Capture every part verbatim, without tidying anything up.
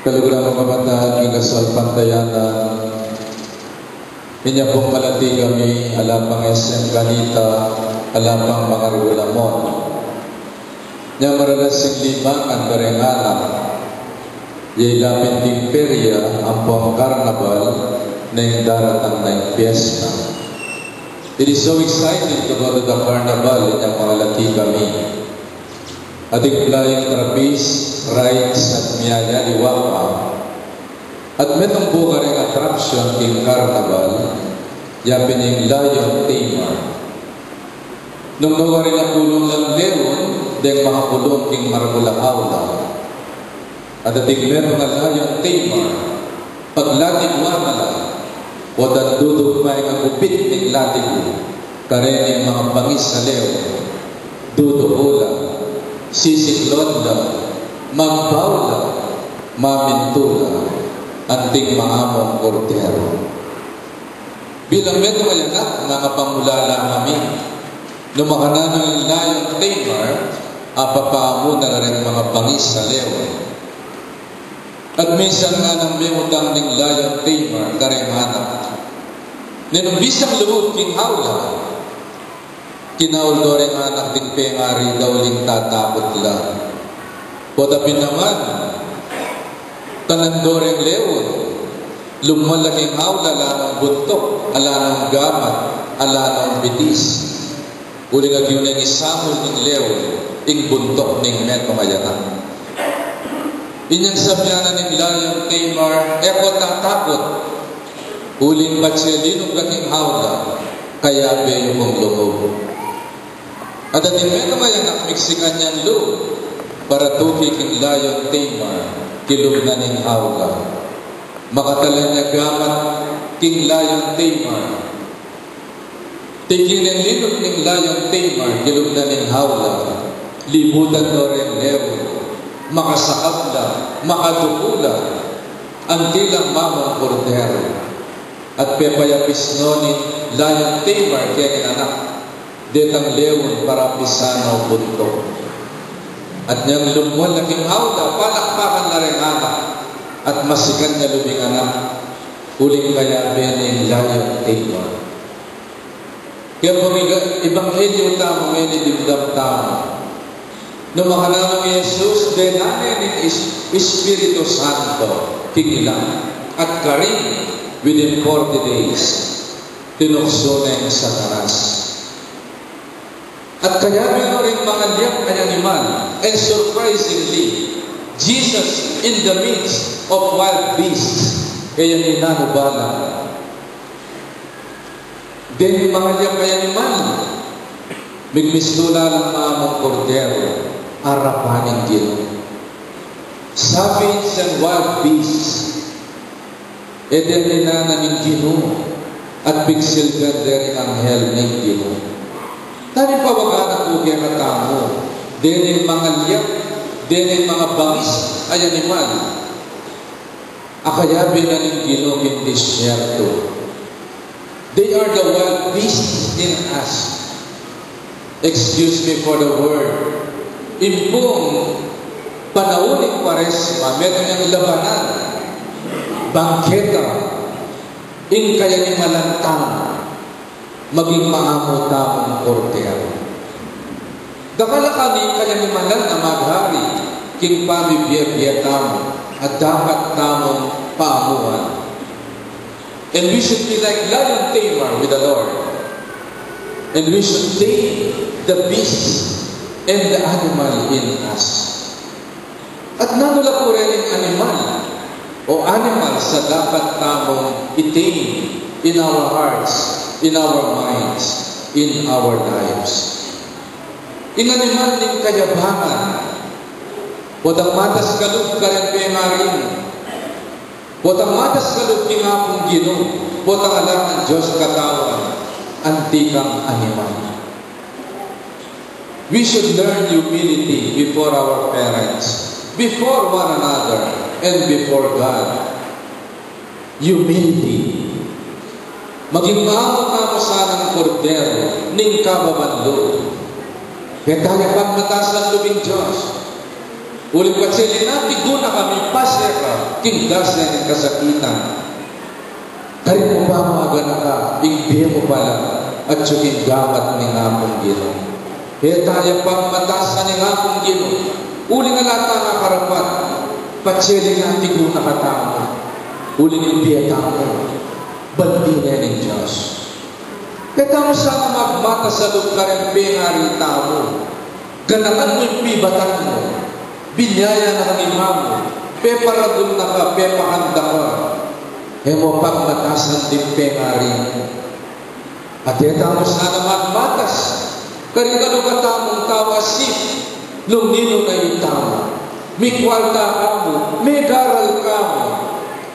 Kaluguran kung kapatad, king kasalpantayanan, inya pung malati kami, ala pang eseng kanita, ala pang mangarula mu. Inya maralas ing libangan kareng anak, ya ilapit ing perya ampong karnabal, neng daratang na ing piesta. It is so exciting to go to the carnival, inya pung malati kami. Ating flying trapeze, rides, at miyayaliwa pa. At metung pu karing attraction king karnabal, ya pin ing lion tamer. Nung nukarin akulung lang leon, deng makakulung king maragul a aula. At ating metung a lion tamer, paglatiguan na la, potang dudukma ing agupit ning latigu, kareng mangabangis a leon, duduku la, sisiklon la, mambaw la, mamintu la, anting mangamung kordero. Bilang metung a anak, nangapamulala kami, nung makananu ing lion tamer, apapaamu na la reng mangabangis a leon. At minsan nganang mengutang ning lion tamer kareng anak. Nung bisang lumub king aula, kinaul do reng anak ding pengari da uling tatakut la. Potang pin naman, kanan do reng leon, lumwal la king aula, ala nong buntuk, ala nong gamat, ala nong bitis. Uling agyu neng isamul ning leon ing buntuk ning metung a anak. Inyang sabian na ning lion tamer, "E ko tatakut." Uling patse linug la king aula, kayabe yu kung lumub. At ating metung a anak, miksikan yang lub para tuki king lion tamer, kilub na ning aula. Makatalan ya gamat king lion tamer. Tiki neng linug ning lion tamer, kilub na ning aula, libutan no reng leon, makasakab la, makaduku la, anti lang mamung kordero. At pepayapis no ning lion tamer keng anak, detang leon para pisan no buntuk. At inyang lumwal la king aula, palakpakan la reng anak, at masikan ya lub ing anak, uling kayabe ne ing lion tamer. Kaya pung ebanghelyu tamu, ngeni dimdam tamu. Nung makananu i Jesus, denan ne ning Is-, Espiritu Santo king lagyu, at karin, within forty days, tinuksu ne ing Satanas. At kayabe no ring mangalyap a animal, and surprisingly, Jesus in the midst of wild beasts, kaya ninanu bala. Deng mangalyap a animal, migmistu la lang mamung kordero, arapan ning Ginu. Savage and wild beasts, e deng dinana ning Ginu, at pigsilgan de ring anghel ning Ginu. Tani pawagan na pu kekatamu, deng mangalyap, deng mangabangis a animal. Akayabe na ning Ginu king disyerto. They are the wild beasts in us. Excuse me for the word. Ing pung panaun ning Kuaresma, metung yang labanan, bangketa, ing kayanimalan tamu. Maging maamu tamung kordero. Dakal a kayanimalan a maghari king pamibie-bie tamu, a dapat tamung paamuan. And we should be like lion tamer with the Lord. And we should tame the beast and the animal in us. At nanu la pu rening animal o animals a dapat tamung i-tame in our hearts, in our minds, in our lives? Ing animal ning kayabangan, potang matas ka lub kareng pengari mu, potang matas ka lub king Apung Ginu, potang ala kang Dios katawan, anti kang animal. We should learn humility before our parents, before one another, and before God. Humility. Maging maamu tamu sanang kordero ning kababan lub. Kaya tamu pang matas a lub ning Dios. Uling patse linati guna kami paseka king dase ning kasakitan. Karin mu pa maganaka ing bie mu pala at king gamat ning Apung Ginu. E taya pagmatasan ning Apung Ginu, uling ala tang karapat, patse linati guna katamu, uling ing bie tamu, bandi ne ning Dios. E tamu sana magmatas a lub karing pengari tamu. Ganakan mu ing pibatan mu, binyaya na kang ima mu, peparagul na ka, pepakanda ka, e mu pagmatasan ding pengari mu. At e tamu sana magmatas karing kalupa tamung tau, asip nung ninu na itamu, mikwalta ka mu, megaral ka mu,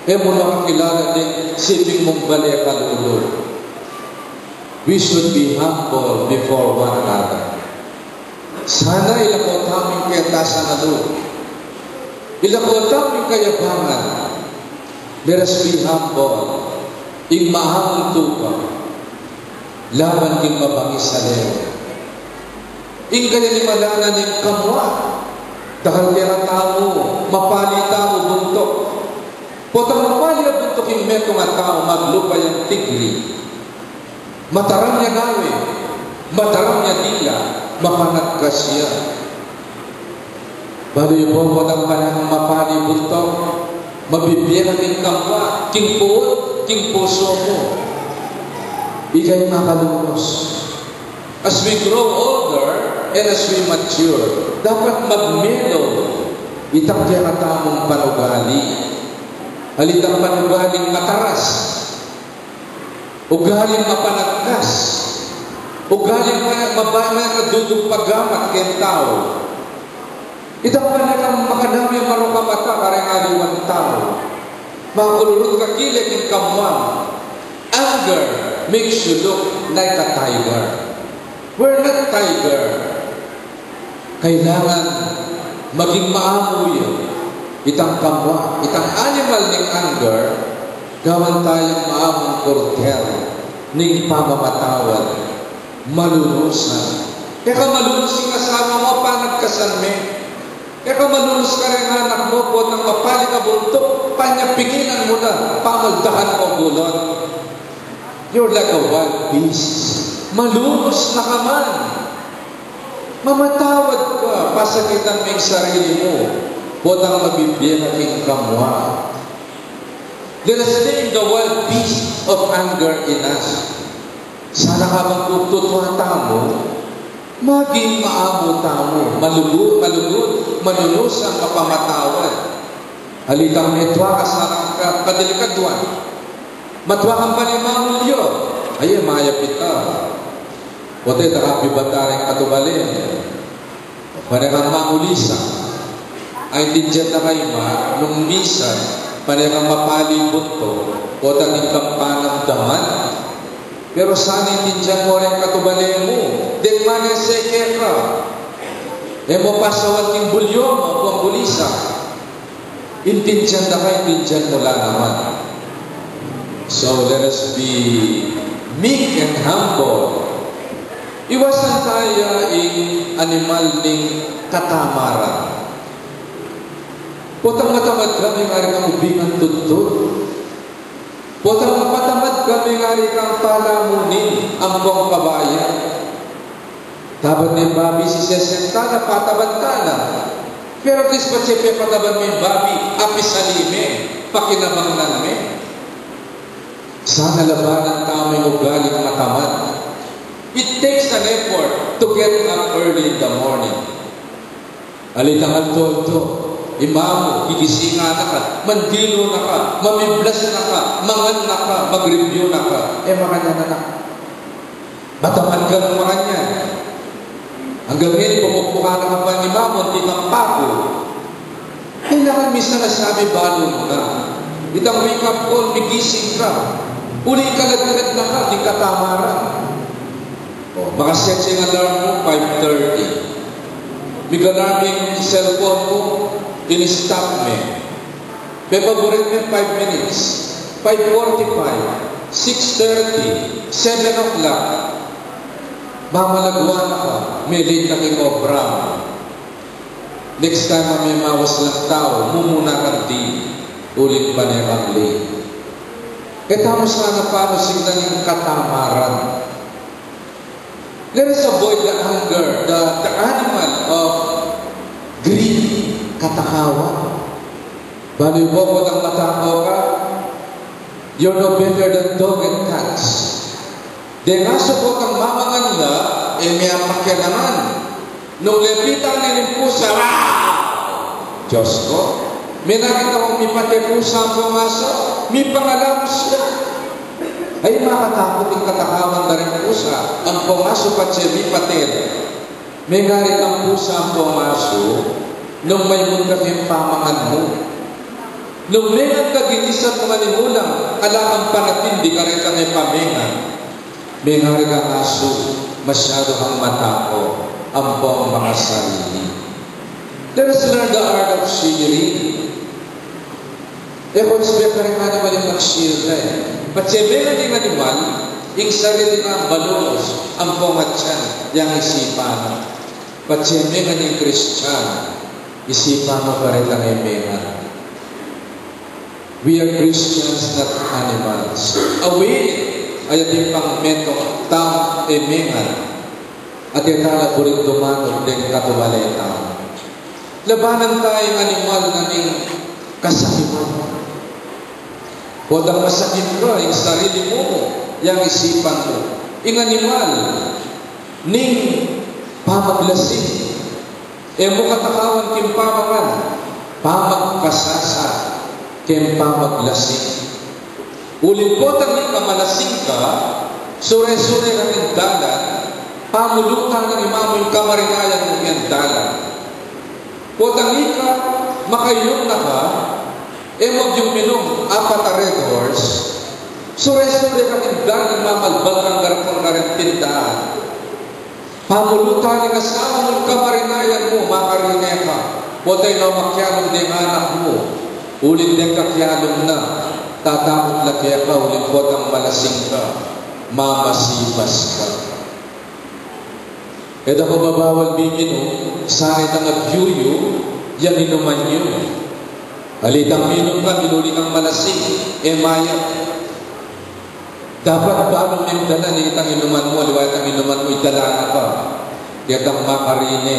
e mu na kakilala ding siping mung bale kalulu. We should be humble before one another. Sana ilako tamu ing ketasan a lub. Ilako tamu ing kayabangan. Let us be humble. Ing maamung tupa laban king mabangis a lele. Ing kayanimalan na ning kamua. Dakal kekatamu, mapali tamu buntuk. Potang mapali a buntuk ing metung a tau, maglupa yang tigri. Mataram ya gawe, mataram ya dila, mapanagkas ya. Balu yu po, potang pane kang mapali buntuk, mabibie ka king kamua, king puut, king pusu mu. Ika ing makalunus. As we grow older and as we mature, dapat magmelo itang kekatamung panugali. Alitang panugaling mataras, ugaling mapanagkas, ugaling ma-, mabana na dudung pagamat keng tau. Itang pane kang makanami marok a mata kareng aliwang tau. Makulurut ka kile king kamua. Anger makes you look like a tiger. We're not tiger. Kailangan maging maamu ya. Itang kamua, itang animal ning anger, gawan tayang maamung kurtel ning pamamatawad. Malunusan. E ka malunus king asawa mu, panagkasan me. E ka malunus kareng anak mu, potang mapali ka buntuk, panyapinginan mu na, pamaldahan mu, gulon. You're like a wild beast. Malunus na ka man. Mamatawad ka, pasakitan me ing sarili mu, potang mabibie ka king kamua. Let us tame the wild beast of anger in us. Sana kabang tutuwa tamu, maging maamu tamu, malugud, malugud, malunusan, mapamatawad. Alitang metua ka sana ka-, kadelikaduan. Matua kang pane mamulyo, aye, mayap ita. Ote, daka pibata reng katubaling. Pane kang mangulisan. Aintindian da ka ima, nung misan, pane kang mapali buntuk, o ta ning kang panamdaman. Pero sana intindian mu reng katubale mu, deng maneseke ka. E mu pasawan king bulyo mu, kung mangulisan. Intindian da ka, intindian mu la naman. So, let us be meek and humble. Iwasan taya ing animal ning katamaran. Potang matamad ka, mengari kang ubingan tudtud. Potang matamad ka, mengari kang palamunin ampong kabayan. Tabat ne ing babi, sisesen tana, pataban tana. Pero at least, patse pepataban me ing babi, apisali me, pakinabangnan me. Sana labanan tamu ing ugaling matamad. It takes an effort to get up early in the morning. Alitang aldo-aldo, imamu, gigisingan na ka, mandilu na ka, mamiblas na ka, mangan na ka, mag-review na ka, e makanyan na ka. Matamad kang makanyan. Anggang ngeni, pumupuka na ka pa ning imamu, anti kang paku. Kailangan minsan na sabi, balu mu na. Itang wake up call, migising ka. Uli kaladkad na ka, di katamaran. O, makaset ya ing alarm mu, five thirty. Mig-alarm ing cellphone mu, in-stop me. Pepaburet me, five minutes. Five forty-five, six thirty, seven o'clock. Mamalagwa na ka, me-late na king obra mu. Next time a memawas lang tau, mumuna kang di, uling pane kang li. E tamu sana panusigan ing katamaran. Let us avoid the anger, the, the animal of greed, katakawan. Balu yu, potang matako ka, you're no better than dog and cats. Deng asu, potang mamangan la, e me apakialaman. Nung lepitan ne ning pusa, "Wow!" Dios ku, menakit kung mipate pusa ampong asu, mipangalam ya. Ay, makatakut ing katakawan da ring pusa ampong asu patse mipate. Mengari kang pusa ampong asu, nung maymun ka king pamangan mu. Nung mengan ka ginisan mu ngan ing ulam, ala kang panatindi karetang e pamengan. Mengari kang asu, masyadu kang matako ampong makasarili. Let us learn the art of sharing. E ku expect karing animal ing mag-share da e. Patse mengan ning animal ing sarili nang balus ampong atyan, yang isipan na. Patse mengan ning Kristian, isipan na karetang e mengan. We are Christians, not animals. Away, ayat ing pang metung tamu e mengan. At e tala buring dumanu deng katuwalay tamu. Labanan ta ing animal na ning kasakipan. Potang masakit ka, ing sarili mu, yang isipan mu. Ing animal ning pamaglasing. E mu katakawan king pamangan, pamagkasasa, king pamaglasing. Uling potang ika malasing ka, sure-sure ka king dalan, pamulutan nang ima mu ing kamarinayan mu king dalan. Potang ika makainum na ka, e mu agyang minum apat a Red Horse, sure-sure ka king dalan, mamalbal kang garapun karing tindahan. Pamulutan ing asawa mu, kamarinayan mu, makarine ka. Potang e na makialung deng anak mu, uling deng kakialung na, tatakut la keka, uling potang malasing ka, mamasipas ka. E da ku babawal miminu, sana itang agyuyu yang inuman yu. Ali itang minum ka, minuli kang malasing, e mayap. Dapat balu meng dala ning itang inuman mu, aliwa itang inuman mu, idala na ka. Ketang makarine,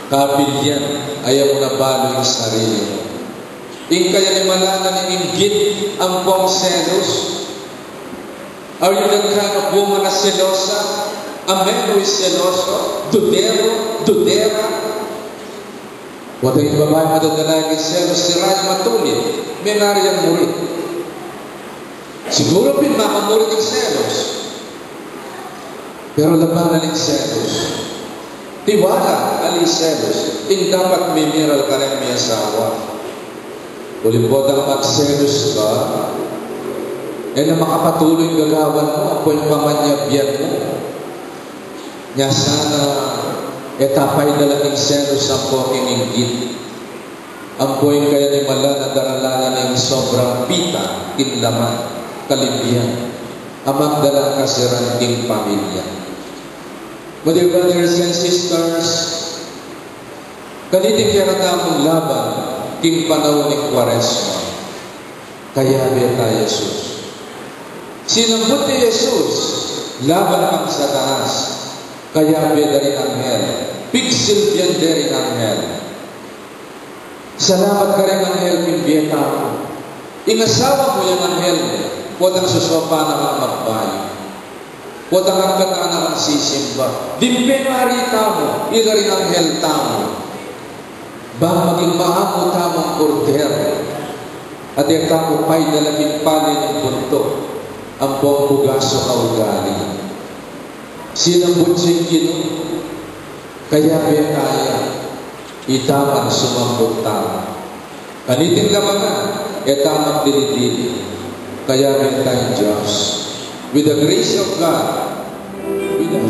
kabilyan, e mu na balu ing sarili mu. Ing kayanimalan na ning inggit ampong selos. Are you that kind of woman na selosa? A man who is seloso, dudero, dudera? Potang ing babai madadala king selos, sira yang matulid, menari yang murit. Siguru pin makamurit ing selos. Pero labanan ing selos. Tiwala, ali selos, ing dapat mimiral kareng miasawa. Uling potang magselos ka, e na makapatuloy ing gagawan mu, ampo ing pamanyabyan mu. Nya sana e ta paidala king selos ampo king inggit. Ampo ing kayanimalan a daralan na ning sobrang pita king laman, kalibyan, a magdalang kasiran king pamilya. My dear brothers and sisters, kaniting kekatamung laban king panaun ning Kuaresma, kayabe ta i Jesus. Sinambut ya i Jesus laban kang Satanas, kayabe da ring anghel, pigsilbian de ring anghel. Salamat karing anghel king bie tamu. Ing asawa mu yang anghel mu, potang sosopan na kang magbayu. Potang angkatan na kang sisimba. Dimpe ngari tamu, ila ring anghel tamu. Bang maging maamu tamung kordero, at e tamu paidala king pali ning buntuk, ampong bugasu kaugali. Sinambut ya ing Ginu, kayabe ta ya, ita man sumambut tamu. Kaniting labanan, e ta magdili-dili, kayabe ta ing Dios. With the grace of God, with the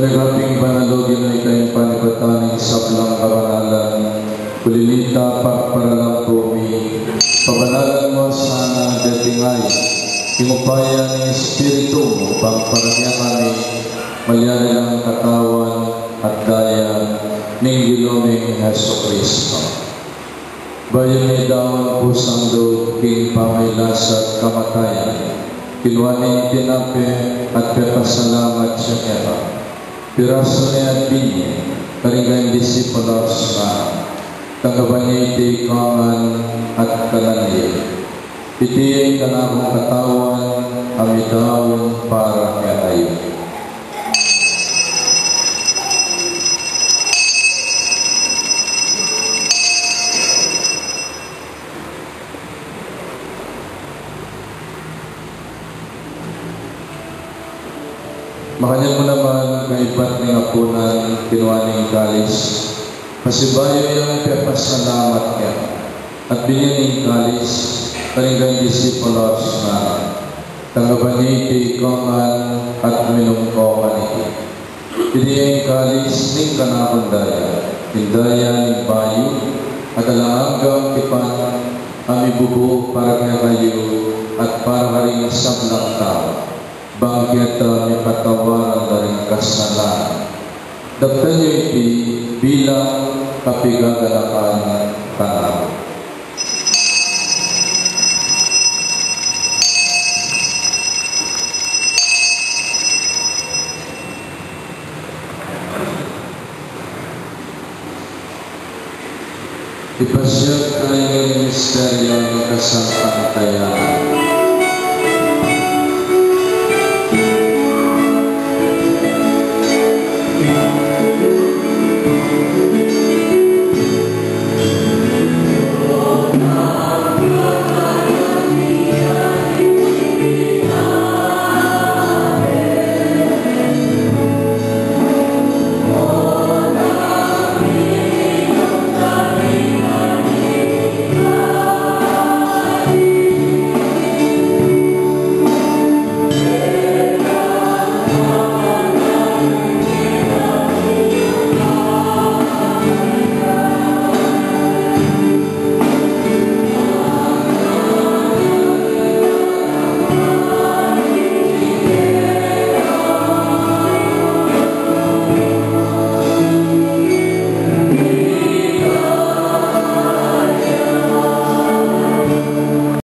Kaping banal, o Ginu, ika ing panibatan ning sablang kabanalan, uli na nita, pagparalan ku mi, pabanalan mu sana deting ayi, ing upaya ning Espiritu mu, bang para kekami malyari lang katawan at daya ning Ginu ming Jesucristo. Bayu ne daun pusang lub king pamagkasakit at kamatayan, kinua ne ing tinape at pepasalamat ya keka, pirasu ne at binye karing kayang disipulos, ngana: Tanggapan ye iti ikayu ngan at kanan ye. Iti ing kanakung katawan a midaun para kekayu. Makanyan mu naman, kaybat ning apunan, kinua ne ing kalis, pasibayu yang pepasalamat ya, at binye ne ing kalis karing kayang disipulos, ngana: Tanggapan ye iti ikayu ngan at minum kayu kaniti. Iti ing kalis ning kanakung daya, ing daya ning bayu at alang anggang tipan, a mibubu para kekayu at para karing sablang tau, bang keta mipatawad la ring kasalanan. Daptan yu iti bilang kapaganakan kanaku. Ipasiag tamu ing misteryu ning kasalpantayanan.